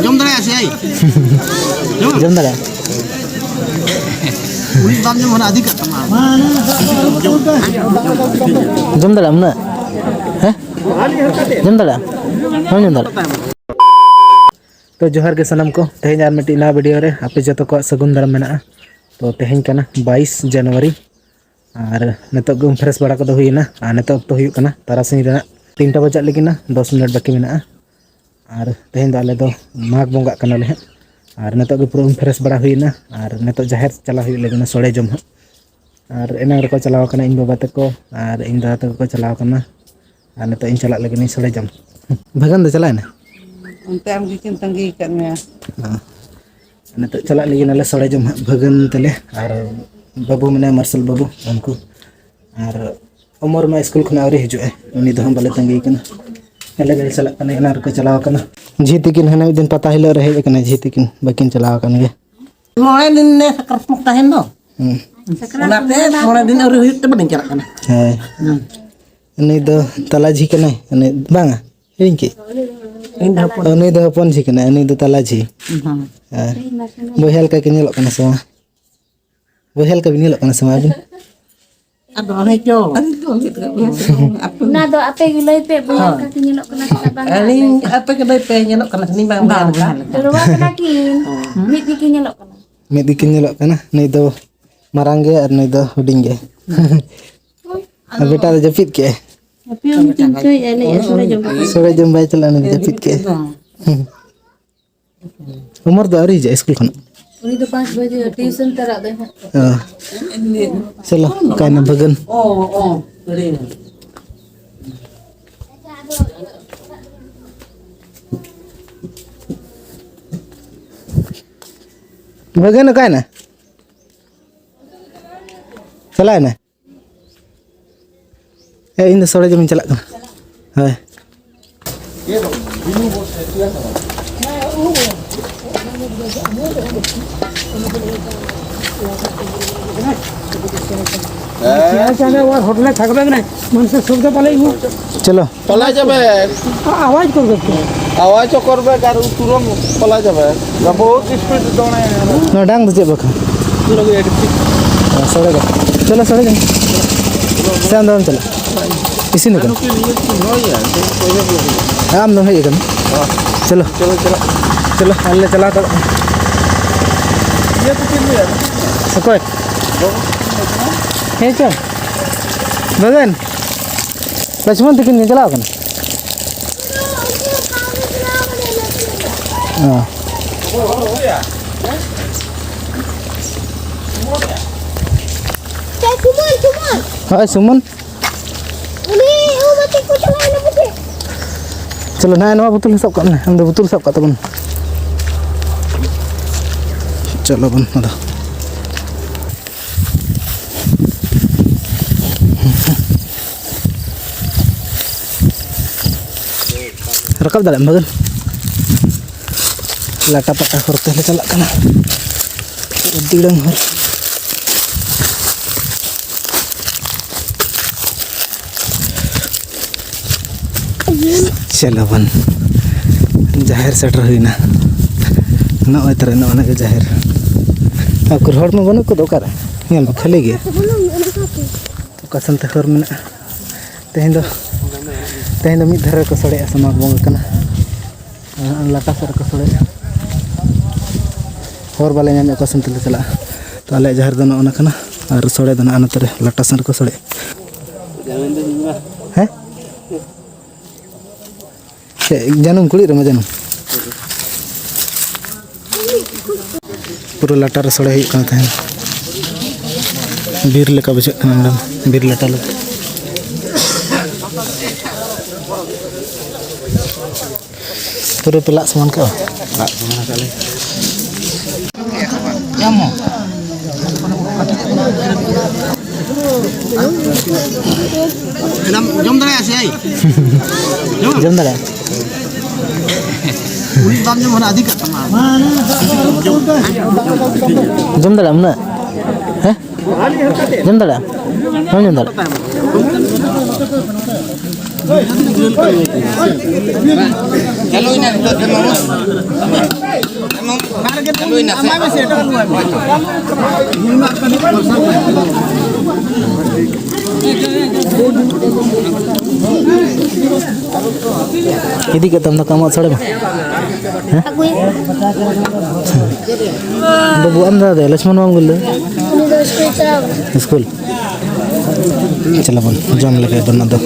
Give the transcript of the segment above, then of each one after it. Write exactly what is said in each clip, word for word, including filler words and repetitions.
ᱡᱚᱢ ᱫᱟᱲᱮᱭᱟᱜᱼᱟ ᱥᱮ ᱟᱭ? ᱡᱚᱢ ᱫᱟᱲᱮᱭᱟᱜᱼᱟ᱾ ᱩᱱᱤ ᱵᱟᱢ ᱡᱚᱢ ᱦᱚᱲ ᱟᱹᱫᱷᱤ ᱠᱟᱜ ᱛᱟᱢᱟ᱾ ᱡᱚᱢ ᱫᱟᱲᱮᱭᱟᱜᱼᱟᱢ ᱩᱱᱟᱹᱜ? ᱦᱮᱸ? ᱡᱚᱢ ᱫᱟᱲᱮᱭᱟᱜᱼᱟᱢ? ᱵᱟᱢ ᱡᱚᱢ ᱫᱟᱲᱮᱭᱟᱜᱼᱟ? ᱛᱚ ᱡᱚᱦᱟᱨ ᱜᱮ ᱥᱟᱱᱟᱢ ᱠᱚ, ᱛᱮᱦᱮᱧ ᱟᱨ ᱢᱤᱫᱴᱤᱡ ᱱᱟᱣᱟ ᱵᱷᱤᱰᱤᱭᱳ ᱨᱮ ᱟᱯᱮ ᱡᱚᱛᱚ ᱠᱚᱣᱟᱜ ᱥᱟᱹᱜᱩᱱ ᱫᱟᱨᱟᱢ ᱢᱮᱱᱟᱜᱼᱟ᱾ ᱛᱚ ᱛᱮᱦᱮᱧ ᱠᱟᱱᱟ ᱵᱟᱭᱤᱥ ᱡᱟᱱᱩᱣᱟᱨᱤ, ᱟᱨ ᱱᱤᱛᱚᱜ ᱜᱮ ᱩᱢ ᱯᱷᱨᱮᱥ ᱵᱟᱲᱟ ᱠᱚᱫᱚ ᱦᱩᱭᱮᱱᱟ᱾ ᱟᱨ ᱱᱤᱛᱚᱜ ᱚᱠᱛᱚ ᱦᱩᱭᱩᱜ ᱠᱟᱱᱟ ᱛᱟᱨᱟᱥᱤᱧ ᱨᱮᱱᱟᱜ ᱛᱤᱱᱴᱟ ᱵᱟᱡᱟᱜ ᱞᱟᱹᱜᱤᱫ ᱱᱟ, ᱫᱚᱥ ᱢᱤᱱᱤᱴ ᱵᱟᱹᱠᱤ ᱢᱮᱱᱟᱜᱼᱟ᱾ ᱟᱨ ᱛᱮᱦᱮᱧ ᱫᱚ ᱟᱞᱮ ᱫᱚ ᱢᱟᱜᱽ ᱵᱚᱸᱜᱟᱜ ᱠᱟᱱᱟᱞᱮ ᱦᱟᱸᱜ᱾ ᱟᱨ ᱱᱤᱛᱚᱜ ᱜᱮ ᱯᱩᱨᱟᱹ ᱩᱢ ᱯᱷᱨᱮᱥ ᱵᱟᱲᱟ ᱦᱩᱭᱮᱱᱟ᱾ ᱟᱨ ᱱᱤᱛᱚᱜ ᱡᱟᱦᱮᱨ ᱪᱟᱞᱟᱣ ᱦᱩᱭᱩᱜ ᱞᱟᱹᱜᱤᱫ ᱱᱟ ᱥᱚᱲᱮ ᱡᱚᱢ ᱦᱟᱸᱜ᱾ ᱟᱨ ᱮᱱᱟᱝ ᱨᱮᱠᱚ ᱪᱟᱞᱟᱣ ᱟᱠᱟᱱᱟ ᱤᱧ ᱵᱟᱵᱟ ᱛᱟᱠᱚ ᱟᱨ ᱤᱧ ᱫᱟᱫᱟ ᱛᱟᱠᱚ ᱠᱚ ᱪᱟᱞᱟᱣ ᱟᱠᱟᱱᱟ᱾ ᱟᱨ ᱱᱤᱛᱚᱜ ᱤᱧ ᱪᱟᱞᱟᱜ ᱞᱟᱹᱜᱤᱫ ᱤᱧ ᱥᱚᱲᱮ ᱡᱚᱢ᱾ ᱵᱷᱟᱹᱜᱟᱹᱱ ᱫᱚ ᱪᱟᱞᱟᱣ ᱮᱱᱟ? ᱚᱱᱛᱮ ᱟᱢ ᱜᱮᱠᱤᱱ ᱛᱟᱺᱜᱤ ᱟᱠᱟᱫ ᱢᱮᱭᱟ᱾ ᱦᱮᱸ᱾ ᱱᱤᱛᱚᱜ ᱪᱟᱞᱟᱜ ᱞᱟᱹᱜᱤᱫ ᱱᱟᱞᱮ ᱥᱚᱲᱮ ᱡᱚᱢ ᱦᱟᱸᱜ ᱵᱷᱟᱹᱜᱟᱹᱱ ᱛᱟᱞᱮ ᱟᱨ ᱵᱟᱹᱵᱩ ᱢᱮᱱᱟᱭᱟ ᱢᱟᱨᱥᱟᱞ ᱵᱟᱹᱵᱩ ᱩᱱᱠᱩ᱾ ᱟᱨ ᱚᱢᱚᱨ ᱢᱟ ᱥᱠᱩᱞ ᱠᱷᱚᱱᱟᱜ ᱟᱹᱣᱨᱤ ᱦᱤᱡᱩᱜᱼᱟᱭ, ᱩᱱᱤ ᱫᱚ ᱦᱟᱸᱜ ᱵᱟᱞᱮ ᱛᱟᱺᱜᱤ ᱠᱟᱱᱟ᱾ ᱟᱞᱮ ᱜᱮᱞᱮ ᱪᱟᱞᱟᱜ ᱠᱟᱱᱟ, ᱮᱱᱟᱝ ᱨᱮᱠᱚ ᱪᱟᱞᱟᱣ ᱠᱟᱱᱟ᱾ ᱡᱷᱤ ᱛᱤᱠᱤᱱ ᱦᱟᱱᱟ ᱢᱤᱫ ᱫᱤᱱ ᱯᱟᱛᱟ ᱦᱤᱞᱳᱜ ᱨᱮ ᱦᱮᱡ ᱟᱠᱟᱱᱟ, ᱡᱷᱤ ᱛᱤᱠᱤᱱ ᱵᱟᱹᱠᱤᱱ ᱪᱟᱞᱟᱣ ᱟᱠᱟᱱ ᱜᱮ᱾ ᱢᱚᱬᱮ ᱫᱤᱱ ᱱᱮ ᱥᱟᱠᱨᱟᱛ ᱛᱟᱦᱮᱱ ᱫᱚ᱾ ᱦᱩᱸ᱾ ᱚᱱᱟᱛᱮ ᱢᱚᱬᱮ ᱫᱤᱱ ᱟᱹᱣᱨᱤ ᱦᱩᱭᱩᱜ ᱛᱮ ᱵᱟᱹᱞᱤᱧ ᱪᱟᱞᱟᱜ ᱠᱟᱱᱟ᱾ ᱦᱳᱭ᱾ ᱦᱩᱸ᱾ ᱩᱱᱤ ᱫᱚ ᱛᱟᱞᱟ ᱡᱷᱤ ᱠᱟᱱᱟᱭ, ᱩᱱᱤ ᱵᱟᱝᱟ, ᱦᱤᱲᱤᱧ ᱠᱮᱫ᱾ ᱤᱧ ᱫᱚ ᱦᱚᱯᱚᱱ᱾ ᱩᱱᱤ ᱫᱚ ᱦᱚᱯᱚᱱ ᱡᱷᱤ ᱠᱟᱱᱟᱭ, ᱩᱱᱤ ᱫᱚ ᱛᱟᱞᱟ ᱡᱷᱤ᱾ ᱦᱩᱸ᱾ ᱦᱮᱸ᱾ ᱵᱚᱭᱦᱟ ᱞᱮᱠᱟ ᱠᱤᱱ ᱧᱮᱞᱚᱜ ᱠᱟᱱᱟ ᱥᱮ ᱵᱟᱝ? ᱵᱚᱭᱦᱟ ᱞᱮᱠᱟ ᱵᱤᱱ ᱧᱮᱞᱚᱜ ᱠᱟᱱᱟ ᱥᱮ ᱵᱟᱝ ᱟᱹᱵᱤᱱ? ᱟᱫᱚ ᱚᱱᱮ ᱪᱚ᱾ ᱚᱱᱟ ᱫᱚ ᱟᱯᱮ ᱜᱮ ᱞᱟᱹᱭ ᱯᱮ, ᱵᱚᱭᱦᱟ ᱦᱳᱭ᱾ ᱞᱮᱠᱟ ᱠᱤᱱ ᱧᱮᱞᱚᱜ ᱠᱟᱱᱟ ᱥᱮ ᱵᱟᱝ? ᱟᱹᱞᱤᱧ ᱟᱯᱮ ᱜᱮ ᱞᱟᱹᱭ ᱯᱮ, ᱧᱮᱞᱚᱜ ᱠᱟᱱᱟ ᱥᱮ ᱵᱟᱝ ᱵᱚᱭᱦᱟ ᱞᱮᱠᱟ? ᱡᱩᱲᱣᱟ ᱠᱟᱱᱟ ᱠᱤᱱ, ᱢᱤᱫ ᱜᱮᱠᱤᱱ ᱧᱮᱞᱚᱜ ᱠᱟᱱᱟ᱾ ᱢᱤᱫ ᱜᱮᱠᱤᱱ ᱧᱮᱞᱚᱜ ᱠᱟᱱᱟ, ᱱᱩᱭ ᱫᱚ ᱢᱟᱨᱟᱝ ᱜᱮ ᱟᱨ ᱱᱩᱭ ᱫᱚ ᱦᱩᱰᱤᱧ ᱜᱮ᱾ ᱟᱨ ᱵᱮᱴᱟ ᱫᱚ ᱡᱟᱹᱯᱤᱫ ᱠᱮᱜᱼᱟᱭ᱾ ᱟᱯᱮ ᱦᱚᱸ ᱢᱤᱫᱴᱮᱱ ᱪᱚᱭ ᱮᱱᱮᱡ ᱥᱚᱲᱮ ᱡᱚᱢ ᱠᱟᱛᱮ᱾ ᱥᱚᱲᱮ ᱡᱚᱢ ᱵᱟᱭ ᱪᱟᱞᱟᱜᱼᱟ, ᱩᱱᱤ ᱫᱚ ᱡᱟᱹᱯᱤᱫ ᱠᱮᱜᱼᱟᱭ᱾ ᱩᱢᱚᱨ ᱫᱚ ᱟᱹᱣᱨᱤ ᱦᱤᱡᱩᱜᱼᱟ ᱥᱠᱩᱞ ᱠᱷᱚᱱᱟᱜ᱾ ᱩᱱᱤ ᱫᱚ ᱯᱟᱸᱪ ᱵᱟᱡᱮ ᱴᱤᱭᱩᱥᱚᱱ ᱛᱮ ᱨᱟᱜ ᱫᱟᱭ ᱦᱟᱸᱜ᱾ ᱚ᱾ ᱪᱚᱞᱚ, ᱚᱠᱟᱭᱱᱟ ᱵᱷᱟᱹᱜᱟᱹᱱ? ᱵᱷᱟᱹᱜᱟᱹᱱ ᱚᱠᱟᱭᱱᱟ? ᱪᱟᱞᱟᱣᱱᱟ? ᱮ, ᱤᱧ ᱫᱚ ᱥᱚᱲᱮ ᱡᱚᱢᱤᱧ ᱪᱟᱞᱟᱜ ᱠᱟᱱᱟ᱾ ᱦᱳᱭ᱾ হ্যাঁ। চেয়ার চালে ওর হোটেলে থাকবে না, মানুষের শব্দ পালে। চলো। পলাই যাবে। আ-, আওয়াজ করবে তো। আওয়াজ করবে, আর তুরন্ত পলাই যাবে। বহুত স্পিড দৌড়ায়। ᱱᱚᱣᱟ ᱰᱟᱝ ᱫᱚ ᱪᱮᱫ ᱵᱟᱠᱷᱨᱟ? ᱞᱟᱹᱜᱤᱫ ᱟᱹᱰᱤ ᱴᱷᱤᱠ᱾ ᱚ, ᱥᱚᱲᱮ ᱫᱚ᱾ ᱪᱚᱞᱚ, ᱥᱚᱲᱮ ᱡᱚᱝ᱾ ᱥᱮ ᱟᱢ ᱫᱚ ᱵᱟᱢ ᱪᱟᱞᱟᱜ? ᱤᱥᱤᱱ ᱟᱠᱟᱱ? ᱟᱢ ᱫᱚᱢ ᱦᱮᱡ ᱟᱠᱟᱱᱟ? ᱪᱚᱞᱚ᱾ ᱪᱚᱞᱚ, ᱪᱚᱞᱚ᱾ ᱪᱚᱞᱚ, ᱟᱞᱮ ᱞᱮ ᱪᱟᱞᱟᱣ ᱦᱟᱛᱟᱲᱚᱜ ᱠᱟᱱᱟ᱾ ᱚᱠᱚᱭ? ᱦᱮᱸ ᱪᱚ᱾ ᱵᱟᱵᱮᱱ᱾ ᱞᱚᱪᱷᱢᱚᱱ ᱛᱤᱠᱤᱱ ᱠᱤᱱ ᱪᱟᱞᱟᱣ ᱠᱟᱱᱟ᱾ ᱚ᱾ ᱦᱳᱭ, ᱥᱩᱢᱚᱱ᱾ ᱩᱱᱤ ᱩᱢ ᱟᱛᱮ ᱠᱚ ᱪᱟᱞᱟᱣ ᱮᱱᱟ ᱵᱩᱡᱷᱟᱹᱣ᱾ ᱪᱚᱞᱚ, ᱱᱟᱭ, ᱱᱚᱣᱟ ᱵᱳᱛᱚᱞ ᱥᱟᱵ ᱠᱟᱜ ᱢᱮ᱾ ᱟᱢ ᱫᱚ ᱵᱳᱛᱚᱞ ᱥᱟᱵ ᱠᱟᱜ ᱛᱟᱵᱚᱱ᱾ ᱪᱚᱞᱚ ᱵᱚᱱ, ᱟᱫᱚ᱾ ᱨᱟᱠᱟᱵ ᱫᱟᱲᱮᱭᱟᱜ ᱟᱢ ᱵᱟᱜᱟᱱ? ᱞᱟᱴᱟ ᱯᱟᱴᱟ ᱦᱚᱨ ᱛᱮᱞᱮ ᱪᱟᱞᱟᱜ ᱠᱟᱱᱟ᱾ ᱫᱤᱲᱟᱹᱝ ᱦᱚᱨ᱾ ᱪᱚᱞᱚ ᱵᱚᱱ, ᱡᱟᱦᱮᱨ ᱥᱮᱴᱮᱨ ᱦᱩᱭᱱᱟ᱾ ᱱᱚᱜᱼᱚᱭ ᱛᱟᱨᱟ, ᱱᱚᱜᱼᱚ ᱱᱟ ᱜᱮ ᱡᱟᱦᱮᱨ᱾ ᱟᱨ ᱩᱠᱩᱨ ᱦᱚᱲ ᱢᱟ ᱵᱟᱹᱱᱩᱜ ᱠᱚᱫᱚ ᱚᱠᱟᱨᱮ? ᱧᱮᱞ ᱢᱮ, ᱠᱷᱟᱹᱞᱤ ᱜᱮ᱾ ᱚᱠᱟ ᱥᱮᱱ ᱛᱮ ᱦᱚᱨ ᱢᱮᱱᱟᱜᱼᱟ? ᱛᱮᱦᱮᱧ ᱫᱚ, ᱛᱮᱦᱮᱧ ᱫᱚ ᱢᱤᱫ ᱫᱷᱟᱨᱮ ᱨᱮᱠᱚ ᱥᱚᱲᱮᱭᱟ ᱥᱮ ᱢᱟᱜᱽ ᱵᱚᱸᱜᱟ ᱠᱟᱱᱟ᱾ ᱟᱨ ᱞᱟᱴᱟ ᱥᱮᱫ ᱨᱮᱠᱚ ᱥᱚᱲᱮᱭᱟ᱾ ᱦᱚᱨ ᱵᱟᱞᱮ ᱧᱟᱢᱮᱫ, ᱚᱠᱟ ᱥᱮᱱ ᱛᱮᱞᱮ ᱪᱟᱞᱟᱜᱼᱟ᱾ ᱛᱚ, ᱟᱞᱮᱭᱟᱜ ᱡᱟᱦᱮᱨ ᱫᱚ ᱱᱚᱜᱼᱚ ᱱᱟ ᱠᱟᱱᱟ, ᱟᱨ ᱥᱚᱲᱮ ᱫᱚ ᱱᱟᱜᱼᱟ ᱱᱚᱛᱮ ᱨᱮ, ᱞᱟᱴᱟ ᱥᱮᱱ ᱨᱮᱠᱚ ᱥᱚᱲᱮᱭᱟ᱾ ᱦᱮᱸ? ᱪᱮᱫ ᱡᱟᱹᱱᱩᱢ ᱠᱩᱲᱤᱫ ᱨᱮᱢᱟ ᱡᱟᱹᱱᱩᱢ? ᱯᱩᱨᱟᱹ ᱞᱟᱴᱟ ᱨᱮ ᱥᱚᱲᱮ ᱦᱩᱭᱩᱜ ᱠᱟᱱ ᱛᱟᱦᱮᱸᱱ᱾ ᱵᱤᱨ ᱞᱮᱠᱟ ᱵᱩᱡᱷᱟᱹᱜ ᱠᱟᱱᱟ ᱱᱚᱰᱮ, ᱵᱤᱨ ᱞᱟᱴᱟ ᱞᱮᱠᱟ᱾ ᱯᱩᱨᱟᱹ ᱯᱮ ᱞᱟᱜ ᱥᱚᱢᱟᱱ ᱠᱟᱜᱼᱟ? ᱞᱟᱜ ᱥᱚᱢᱟᱱ ᱠᱟᱜᱼᱟ ᱞᱮ᱾ ᱡᱚᱢ ᱫᱟᱲᱮᱭᱟᱜᱼᱟ ᱥᱮ ᱟᱭ? ᱡᱚᱢ ᱫᱟᱲᱮᱭᱟᱜᱼᱟ᱾ ᱩᱱᱤ ᱵᱟᱢ ᱡᱚᱢ ᱦᱟᱱᱟ ᱟᱹᱫᱷᱤ ᱠᱟᱜ ᱛᱟᱢᱟ᱾ ᱡᱚᱢ ᱫᱟᱲᱮᱭᱟᱜᱼᱟ ᱩᱱᱟᱹᱜ? ᱡᱚᱢ ᱫᱟᱲᱮᱭᱟᱜᱼᱟ? ᱵᱟᱢ ᱡᱚᱢ ᱫᱟᱲᱮᱭᱟᱜᱼᱟ? ᱤᱫᱤ ᱠᱟᱛᱟᱢ ᱫᱟᱠᱟ ᱟᱢᱟᱜ ᱥᱚᱲᱮ ᱢᱟ᱾ ᱦᱮᱸ? ᱵᱟᱹᱵᱩ, ᱟᱢ ᱫᱟᱫᱟ ᱞᱚᱪᱷᱢᱚᱱ ᱵᱟᱢ ᱟᱹᱜᱩ ᱞᱮᱫᱟ? ᱩᱱᱤ ᱫᱚ ᱥᱠᱩᱞ ᱪᱟᱞᱟᱣ ᱟᱠᱟᱱᱟ᱾ ᱥᱠᱩᱞ? ᱪᱚᱞᱚ ᱵᱚᱱ ᱡᱚᱢ ᱞᱮᱜᱮ ᱵᱚᱱ ᱟᱫᱚ᱾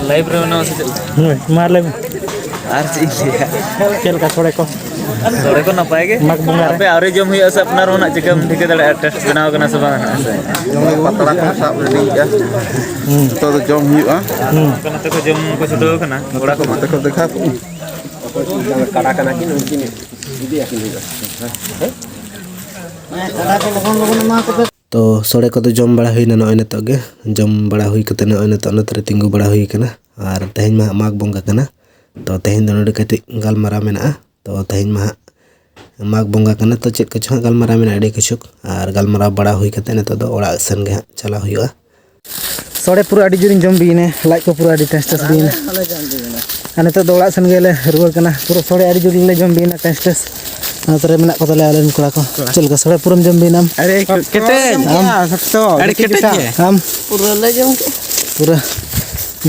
ᱞᱟᱭᱤᱵᱷ ᱨᱮ ᱢᱮᱱᱟᱢᱟ ᱥᱮ ᱪᱮᱫ ᱞᱮᱠᱟ? ᱦᱳᱭ, ᱢᱟ ᱞᱟᱹᱭ ᱢᱮ᱾ ᱟᱨ ᱪᱮᱫ ᱤᱧ ᱞᱟᱹᱭᱟ? ᱪᱮᱫ ᱞᱮᱠᱟ ᱥᱚᱲᱮ ᱠᱚ? ᱥᱚᱲᱮ ᱠᱚ ᱱᱟᱯᱟᱭ ᱜᱮ᱾ ᱢᱟᱜᱽ ᱵᱚᱸᱜᱟ ᱨᱮ᱾ ᱟᱯᱮ ᱟᱹᱣᱨᱤ ᱡᱚᱢ ᱦᱩᱭᱩᱜᱼᱟ ᱥᱮ ᱟᱯᱱᱟᱨ ᱦᱚᱸ ᱱᱟᱜ ᱪᱤᱠᱟᱹᱢ ᱴᱷᱤᱠᱟᱹ ᱫᱟᱲᱮᱭᱟᱜᱼᱟ ᱴᱮᱥᱴ ᱵᱮᱱᱟᱣ ᱠᱟᱱᱟ ᱥᱮ ᱵᱟᱝ ᱦᱟᱸᱜ, ᱦᱮᱸ ᱥᱮ? ᱯᱟᱛᱲᱟ ᱠᱚ ᱥᱟᱵ ᱨᱮᱰᱤᱭᱮᱫᱼᱟ᱾ ᱦᱩᱸ᱾ ᱱᱤᱛᱚᱜ ᱫᱚ ᱡᱚᱢ ᱦᱩᱭᱩᱜᱼᱟ᱾ ᱦᱩᱸ᱾ ᱱᱚᱛᱮ ᱠᱚ ᱡᱚᱢ ᱠᱚ ᱪᱷᱩᱴᱟᱹᱣ ᱠᱟᱱᱟ ᱠᱚᱲᱟ ᱠᱚ᱾ ᱱᱚᱛᱮ ᱠᱚ ᱫᱮᱠᱷᱟᱣ ᱠᱚ᱾ ᱠᱟᱰᱟ ᱠᱟᱱᱟ ᱠᱤᱱ ᱩᱱᱠᱤᱱ ᱤᱫᱤ ᱟᱹᱠᱤᱱ ᱦᱩᱭᱩᱜᱼᱟ᱾ ᱛᱚ ᱥᱚᱲᱮ ᱠᱚᱫᱚ ᱡᱚᱢ ᱵᱟᱲᱟ ᱦᱩᱭᱱᱟ ᱱᱚᱜᱼᱚᱭ ᱱᱤᱛᱚᱜ ᱜᱮ᱾ ᱡᱚᱢ ᱵᱟᱲᱟ ᱦᱩᱭ ᱠᱟᱛᱮ ᱱᱚᱜᱼᱚᱭ ᱱᱤᱛᱚᱜ ᱱᱚᱛᱮ ᱨᱮ ᱛᱤᱸᱜᱩ ᱵᱟᱲᱟ ᱦᱩᱭ ᱠᱟᱱᱟ᱾ ᱟᱨ ᱛᱮᱦᱮᱧ ᱢᱟ ᱦᱟᱸᱜ ᱢᱟᱜᱽ ᱵᱚᱸᱜᱟ ᱠᱟᱱᱟ᱾ ᱛᱚ ᱛᱮᱦᱮᱧ ᱫᱚ ᱱᱚᱰᱮ ᱠᱟᱹᱴᱤᱡ ᱜᱟᱞᱢᱟᱨᱟᱣ ᱢᱮᱱᱟᱜᱼᱟ᱾ ᱛᱚ ᱛᱮᱦᱮᱧ ᱢᱟ ᱦᱟᱸᱜ ᱢᱟᱜᱽ ᱵᱚᱸᱜᱟ ᱠᱟᱱᱟ, ᱛᱚ ᱪᱮᱫ ᱠᱚᱪᱚ ᱦᱟᱸᱜ ᱜᱟᱞᱢᱟᱨᱟᱣ ᱢᱮᱱᱟᱜᱼᱟ ᱟᱹᱰᱤ ᱠᱤᱪᱷᱩ᱾ ᱟᱨ ᱜᱟᱞᱢᱟᱨᱟᱣ ᱵᱟᱲᱟ ᱦᱩᱭ ᱠᱟᱛᱮ ᱱᱤᱛᱚᱜ ᱫᱚ ᱚᱲᱟᱜ ᱥᱮᱱ ᱜᱮ ᱦᱟᱸᱜ ᱪᱟᱞᱟᱣ ᱦᱩᱭᱩᱜᱼᱟ᱾ ᱥᱚᱲᱮ ᱯᱩᱨᱟᱹ ᱟᱹᱰᱤ ᱡᱳᱨᱤᱧ ᱡᱚᱢ ᱵᱤᱭᱮᱱᱟ, ᱞᱟᱡ ᱠᱚ ᱯᱩᱨᱟᱹ ᱟᱹᱰᱤ ᱴᱮᱥ ᱴᱮᱥ ᱵᱤᱭᱮᱱᱟ᱾ ᱟᱨ ᱱᱤᱛᱚᱜ ᱫᱚ ᱚᱲᱟᱜ ᱥᱮᱱ ᱜᱮᱞᱮ ᱨᱩᱣᱟᱹᱲ ᱠᱟᱱᱟ᱾ ᱯᱩᱨᱟᱹ ᱥᱚᱲᱮ ᱟᱹᱰᱤ ᱡᱳᱨ ᱞᱮ ᱡᱚᱢ ᱵᱤᱭᱮᱱᱟ, ᱴᱮᱥ ᱴᱮᱥ᱾ ᱱᱚᱛᱮ ᱨᱮ ᱢᱮᱱᱟᱜ ᱠᱚ ᱛᱟᱞᱮᱭᱟ ᱟᱞᱮ ᱨᱮᱱ ᱠᱚᱲᱟ ᱠᱚ᱾ ᱪᱮᱫ ᱞᱮᱠᱟ ᱥᱚᱲᱮ ᱯᱩᱨᱟᱹᱢ ᱡᱚᱢ ᱵᱤᱭᱮᱱᱟᱢ? ᱟᱹᱰᱤ ᱠᱮᱴᱮᱡ᱾ ᱟᱢ? ᱥᱚᱠᱛᱚ, ᱟᱹᱰᱤ ᱠᱮᱴᱮᱡ ᱜᱮ᱾ ᱟᱢ? ᱯᱩᱨᱟᱹ ᱞᱮ ᱡᱚᱢ ᱠᱮᱫ᱾ ᱯᱩᱨᱟᱹ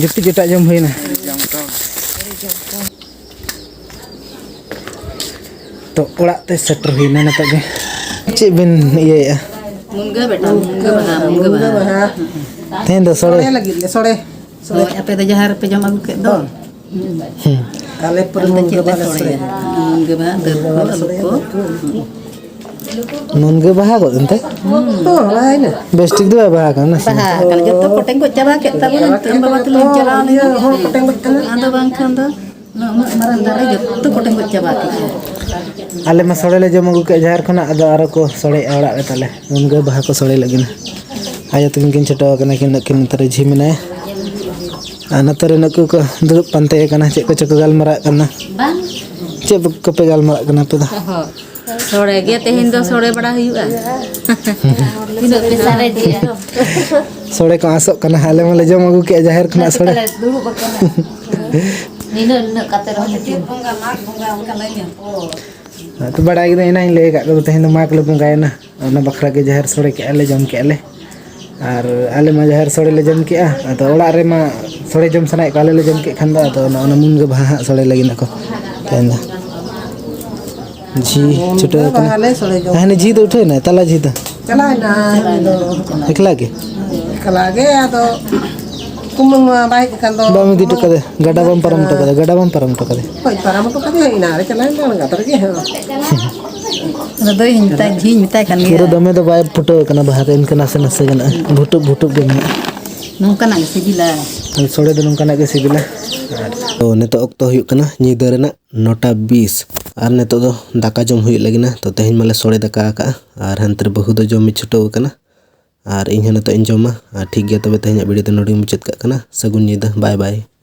ᱡᱩᱴᱤ ᱡᱚᱴᱟᱜ ᱡᱚᱢ ᱦᱩᱭᱱᱟ᱾ ᱛᱚ, ᱚᱲᱟᱜ ᱛᱮ ᱥᱮᱴᱮᱨ ᱦᱩᱭᱱᱟ ᱱᱤᱛᱚᱜ ᱜᱮ᱾ ᱪᱮᱫ ᱵᱮᱱ ᱤᱭᱟᱹᱭᱮᱫᱼᱟ? ᱢᱩᱱᱜᱟᱹ ᱵᱮᱴᱟ, ᱢᱩᱱᱜᱟᱹ ᱵᱟᱦᱟ, ᱢᱩᱱᱜᱟᱹ ᱵᱟᱦᱟ᱾ ᱛᱮᱦᱮᱧ ᱫᱚ ᱥᱚᱲᱮ? ᱥᱚᱲᱮ ᱞᱟᱹᱜᱤᱫ ᱞᱮ, ᱥᱚᱲᱮ, ᱥᱚᱲᱮ᱾ ᱦᱳᱭ, ᱟᱯᱮ ᱫᱚ ᱡᱟᱦᱟᱸ ᱨᱮᱯᱮ ᱡᱚᱢ ᱟᱹᱜᱩ ᱠᱮᱫ ᱫᱚ᱾ ᱦᱩᱸ᱾ ᱟᱞᱮ ᱯᱩᱨᱟᱹ ᱟᱞᱮ ᱫᱚ ᱢᱩᱱᱜᱟᱹ ᱪᱮᱫ ᱞᱮ ᱵᱟᱦᱟ ᱞᱮ ᱥᱚᱲᱮᱭᱟ? ᱥᱚᱲᱮᱭᱟ᱾ ᱢᱩᱱᱜᱟᱹ ᱵᱟᱦᱟ, ᱫᱟᱹᱞ ᱠᱚ, ᱟᱹᱞᱩ ᱠᱚ᱾ ᱦᱩᱸ᱾ ᱱᱩᱱ ᱜᱮ ᱵᱟᱦᱟ ᱜᱚᱫ ᱮᱱᱛᱮ? ᱦᱚᱸ, ᱵᱟᱦᱟᱭᱮᱱᱟ᱾ ᱵᱮᱥ ᱴᱷᱤᱠ ᱫᱚ ᱵᱟᱭ ᱵᱟᱦᱟ ᱠᱟᱱᱟ ᱥᱮ? ᱵᱟᱦᱟ ᱠᱟᱱᱟ, ᱡᱚᱛᱚ ᱠᱚᱴᱮᱡ ᱜᱚᱡ ᱪᱟᱵᱟ ᱠᱮᱫ ᱛᱟᱵᱚᱱᱟ᱾ ᱱᱤᱛᱚᱜ ᱵᱟᱵᱟ ᱛᱟᱹᱞᱤᱧ ᱪᱟᱞᱟᱣ ᱞᱮᱱᱟ᱾ ᱦᱚᱲ ᱠᱚᱴᱮᱡ ᱜᱚᱡ ᱠᱟᱱᱟ᱾ ᱟᱫᱚ ᱵᱟᱝᱠᱷᱟᱱ ᱫᱚ ᱩᱱᱟᱹᱜ ᱢᱟᱨᱟᱝ ᱫᱟᱨᱮ ᱡᱚᱛᱚ ᱠᱚᱴᱮᱡ ᱜᱚᱡ ᱪᱟᱵᱟ ᱠᱮᱫᱼᱟ᱾ ᱟᱞᱮ ᱢᱟ ᱥᱚᱲᱮ ᱞᱮ ᱡᱚᱢ ᱟᱹᱜᱩ ᱠᱮᱫ ᱡᱟᱦᱮᱨ ᱠᱷᱚᱱᱟᱜ, ᱟᱫᱚ ᱟᱨᱚ ᱠᱚ ᱥᱚᱲᱮᱭᱮᱫᱼᱟ ᱚᱲᱟᱜ ᱨᱮ ᱛᱟᱞᱮ᱾ ᱩᱱᱠᱩ ᱵᱟᱦᱟ ᱠᱚ ᱥᱚᱲᱮ ᱞᱟᱹᱜᱤᱫ᱾ ᱟᱭᱳ ᱛᱟᱹᱠᱤᱱ ᱠᱤᱱ ᱪᱷᱩᱴᱟᱹᱣ ᱟᱠᱟᱱᱟ, ᱠᱤᱱ ᱱᱩᱠᱤᱱ ᱱᱚᱛᱮ ᱨᱮ ᱡᱷᱤ ᱢᱮᱱᱟᱭᱟ᱾ ᱟᱨ ᱱᱚᱛᱮ ᱨᱮ ᱱᱩᱠᱩ ᱠᱚ ᱫᱩᱲᱩᱵ ᱯᱟᱱᱛᱮ ᱟᱠᱟᱱᱟ, ᱪᱮᱫ ᱠᱚᱪᱚ ᱠᱚ ᱜᱟᱞᱢᱟᱨᱟᱜ ᱠᱟᱱᱟ᱾ ᱵᱟᱝ᱾ ᱪᱮᱫ ᱠᱚᱯᱮ ᱜᱟᱞᱢᱟᱨᱟᱜ ᱠᱟᱱᱟ ᱟᱯᱮ ᱫᱚ? ᱚᱦᱚ᱾ ᱥᱚᱲᱮ ᱜᱮ ᱛᱮᱦᱮᱧ ᱫᱚ ᱥᱚᱲᱮ ᱵᱟᱲᱟ ᱦᱩᱭᱩᱜᱼᱟ᱾ ᱛᱤᱱᱟᱹᱜ ᱯᱮ ᱥᱟᱨᱮᱡᱮᱜᱼᱟ? ᱥᱚᱲᱮ ᱠᱚ ᱟᱸᱥᱚᱜ ᱠᱟᱱᱟ, ᱟᱞᱮ ᱢᱟᱞᱮ ᱡᱚᱢ ᱟᱹᱜᱩ ᱠᱮᱜᱼᱟ ᱡᱟᱦᱮᱨ ᱠᱷᱚᱱᱟᱜ ᱥᱚᱲᱮ᱾ ᱛᱟᱦᱞᱮ ᱫᱩᱲᱩᱵ ᱟᱠᱟᱱᱟ᱾ ᱱᱤᱱᱟᱹᱜ, ᱱᱤᱱᱟᱹᱜ ᱠᱟᱛᱮ ᱨᱮᱦᱚᱸ ᱢᱤᱫᱴᱤᱡ᱾ ᱵᱚᱸᱜᱟ, ᱢᱟᱜᱽ ᱵᱚᱸᱜᱟ ᱚᱱᱠᱟ ᱞᱟᱹᱭ ᱧᱚᱜ᱾ ᱟᱫᱚ ᱵᱟᱲᱟᱭ ᱠᱮᱫᱟ, ᱮᱱᱟᱝ ᱤᱧ ᱞᱟᱹᱭ ᱟᱠᱟᱫ ᱠᱚᱫᱚ, ᱛᱮᱦᱮᱧ ᱫᱚ ᱢᱟᱜᱽ ᱞᱮ ᱵᱚᱸᱜᱟᱭᱮᱱᱟ᱾ ᱚᱱᱟ ᱵᱟᱠᱷᱨᱟ ᱜᱮ ᱡᱟᱦᱮᱨ ᱥᱚᱲᱮ ᱠᱮᱜᱼᱟ ᱞᱮ, ᱡᱚᱢ ᱠᱮᱜᱼᱟ ᱞᱮ᱾ ᱟᱨ ᱟᱞᱮ ᱢᱟ ᱡᱟᱦᱮᱨ ᱥᱚᱲᱮ ᱞᱮ ᱡᱚᱢ ᱠᱮᱜᱼᱟ, ᱟᱫᱚ ᱚᱲᱟᱜ ᱨᱮᱢᱟ ᱥᱚᱲᱮ ᱡᱚᱢ ᱥᱟᱱᱟᱭᱮᱫ ᱠᱚᱣᱟ, ᱟᱞᱮ ᱞᱮ ᱡᱚᱢ ᱠᱮᱫ ᱠᱷᱟᱱ ᱫᱚ, ᱟᱫᱚ ᱚᱱᱟ, ᱚᱱᱟ ᱢᱩᱱᱜᱟᱹ ᱵᱟᱦᱟ ᱦᱟᱸᱜ ᱥᱚᱲᱮ ᱞᱟᱹᱜᱤᱫ ᱟᱠᱚ ᱛᱮᱦᱮᱧ ᱫᱚ᱾ ᱡᱷᱤ ᱪᱷᱩᱴᱟᱹᱣ ᱠᱟᱱᱟ᱾ ᱵᱟᱦᱟ ᱞᱮ ᱥᱚᱲᱮ ᱡᱚᱢ ᱦᱮᱸ, ᱦᱟᱱᱮ ᱡᱷᱤ ᱫᱚ ᱩᱴᱷᱟᱹᱣ ᱮᱱᱟᱭ, ᱛᱟᱞᱟ ᱡᱷᱤ ᱫᱚ? ᱪᱟᱞᱟᱣ ᱮᱱᱟ, ᱩᱱᱤ ᱫᱚ᱾ ᱮᱠᱞᱟ ᱜᱮ? ᱮᱠᱞᱟ ᱜᱮ, ᱟᱫᱚ ᱠᱩᱢᱟᱹᱝ ᱢᱟ ᱵᱟᱭ ᱦᱮᱡ ᱟᱠᱟᱱ ᱫᱚ᱾ ᱵᱟᱢ ᱤᱫᱤ ᱦᱚᱴᱚ ᱠᱟᱫᱮ? ᱜᱟᱰᱟ ᱵᱟᱢ ᱯᱟᱨᱚᱢ ᱦᱚᱴᱚ ᱠᱟᱫᱮ? ᱜᱟᱰᱟ ᱵᱟᱢ ᱯᱟᱨᱚᱢ ᱦᱚᱴᱚ ᱠᱟᱫᱮ? ᱦᱳᱭ, ᱯᱟᱨᱚᱢ ᱦᱚᱴᱚ ᱠᱟᱫᱮ, ᱮᱱᱟᱝ ᱨᱮ ᱪᱟᱞᱟᱣ ᱮᱱᱟ, ᱜᱟᱛᱟᱨ ᱜᱮ, ᱦᱮᱸ᱾ ᱟᱫᱚ ᱤᱧ ᱢᱮᱛᱟᱭ, ᱡᱷᱤᱧ ᱢᱮᱛᱟᱭ ᱠᱟᱱ ᱜᱮᱭᱟ᱾ ᱯᱩᱨᱟᱹ ᱫᱚᱢᱮ ᱫᱚ ᱵᱟᱭ ᱯᱷᱩᱴᱟᱹᱣ ᱠᱟᱱᱟ ᱵᱟᱦᱟ ᱫᱚ, ᱤᱱᱠᱟᱹ ᱱᱟᱥᱮ ᱱᱟᱥᱮ ᱜᱮ ᱱᱟᱜ ᱵᱷᱩᱴᱩᱵ ᱵᱷᱩᱴᱩᱵ ᱜᱮ ᱢᱮᱱᱟᱜᱼᱟ᱾ ᱱᱚᱝᱠᱟᱱᱟᱜ ᱜᱮ ᱥᱤᱵᱤᱞᱟ᱾ ᱥᱚᱲᱮ ᱫᱚ ᱱᱚᱝᱠᱟᱱᱟᱜ ᱜᱮ ᱥᱤᱵᱤᱞᱟ᱾ ᱟᱨ ᱛᱚ, ᱱᱤᱛᱚᱜ ᱚᱠᱛᱚ ᱦᱩᱭᱩᱜ ᱠᱟᱱᱟ ᱧᱤᱫᱟᱹ ᱨᱮᱱᱟᱜ ᱱᱚᱴᱟ ᱵᱤᱥ, ᱟᱨ ᱱᱤᱛᱚᱜ ᱫᱚ ᱫᱟᱠᱟ ᱡᱚᱢ ᱦᱩᱭᱩᱜ ᱞᱟᱹᱜᱤᱫ ᱱᱟ᱾ ᱛᱚ, ᱛᱮᱦᱮᱧ ᱢᱟᱞᱮ ᱥᱚᱲᱮ ᱫᱟᱠᱟ ᱟᱠᱟᱜᱼᱟ, ᱟᱨ ᱦᱟᱱᱛᱮ ᱨᱮ ᱵᱟᱹᱦᱩ ᱫᱚ ᱡᱚᱢ ᱮ ᱪᱷᱩᱴᱟᱹᱣ ᱟᱠᱟᱱᱟ, ᱟᱨ ᱤᱧ ᱦᱚᱸ ᱱᱤᱛᱚᱜ ᱤᱧ ᱡᱚᱢᱟ᱾ ᱟᱨ ᱴᱷᱤᱠ ᱜᱮᱭᱟ, ᱛᱚᱵᱮ ᱛᱮᱦᱮᱧᱟᱜ video ᱫᱚ ᱱᱚᱰᱮᱧ ᱢᱩᱪᱟᱹᱫ ᱠᱟᱜ ᱠᱟᱱᱟ᱾ ᱥᱟᱹᱜᱩᱱ ᱧᱤᱫᱟᱹ, bye bye᱾